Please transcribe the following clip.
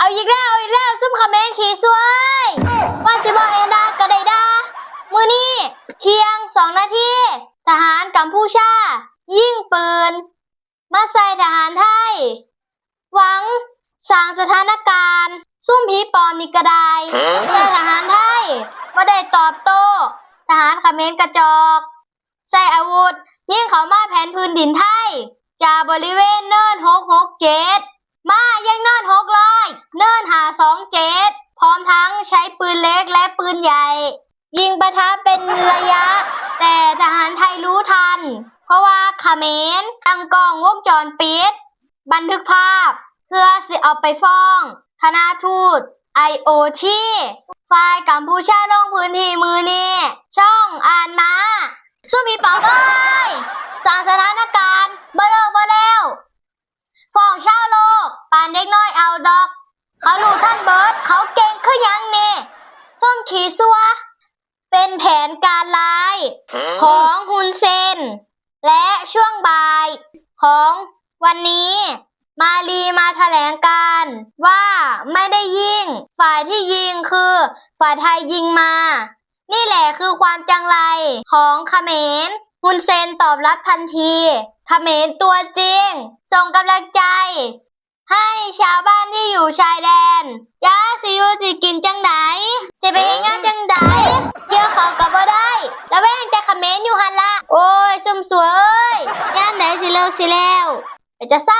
ເອົາອີກແລ້ວ ເອົາອີກແລ້ວ ຊຸມຂະເໝນຂີ້ຊົ່ວເອີຍ ວ່າຊິບໍ່ໃຫ້ດ່າກໍໄດ້ດ່າ. ມື້ນີ້ທ່ຽງສອງນາທີ ທະຫານກຳພູຊາຍິງປືນມາໃສ່ທະຫານໄທ ຫວັງສ້າງສະຖານະການ. ຊຸມຜີປອມນີ້ກໍໄດ້ ແຕ່ທະຫານໄທບໍ່ໄດ້ຕອບໂຕ້. ທະຫານຂະເໝນກະຈອກ ໃຊ້ອາວຸດຍິງເຂົ້າມາແຜ່ນພື້ນດິນໄທ ຈາກບໍລິເວນເນີນຫົກຫົກເຈັດ ມາຍັງເນີນຫົກຮ້ອຍ ເນີນຫ້າສອງເຈັດ ພ້ອມທັງໃຊ້ປືນເຫຼັກ ແລະ ປືນໃຫຍ່ ຍິງປະທະເປັນໄລຍະ, ແຕ່ທະຫານໄທຮູ້ທັນ ເພາະວ່າຂະເໝນຕັ້ງກ້ອງວົງຈອນປິດ ບັນທຶກພາບ ເພື່ອຊິເອົາໄປຟ້ອງຄະນະທູດ ໄອໂອທີ ຝ່າຍກຳພູຊາລົງພື້ນທີ່ມື້ນີ້. ຊ່ອງອ່ານມາ. ຊຸມຜີປອມເອີຍ ສ້າງສະຖານະການບໍ່ເລີກບໍ່ແລ້ວ ຟ້ອງຊາວໂລກປານເດັກນ້ອຍເອົາດອກ. ເຂົາຮູ້ທັນເບິດ ເຂົາເກັ່ງຄືຫຍັງນີ້ ຊົມຂີ້ຊົ່ວ. ເປັນແຜນການຮ້າຍຂອງຮຸນເຊນ ແລະ ຊ່ວງບ່າຍຂອງວັນນີ້ ມາລີມາຖະແຫຼງການວ່າໄມ່ໄດ້ຍິງ, ຝ່າຍທີ່ຍິງຄືຝ່າຍໄທຍິງມາ. ນີ້ແຫຼະຄືຄວາມຈັງໄລຂອງຂະເໝນ. ຮຸນເຊນຕອບຮັບທັນທີ. ຂະເໝນຕົວຈິງ ສົ່ງກຳລັງໃຈ ໃຫ້ຊາວບ້ານທີ່ຢູ່ຊາຍແດນ. ຈັກຊິຢູ່ຊິກິນຈັ່ງໃດ? ຊິໄປເຮັດງານຈັ່ງໃດ? ກ່ຽວເຂົ້າກໍບໍ່ໄດ້ ລະແວງແຕ່ຂະເໝນຢູ່ຫັ້ນລະ. ໂອ້ຍ ຊຸມຊົ່ວເອີຍ ຍາມໃດຊິເລີກຊິແລ້ວ? ເປັນຕາຊ້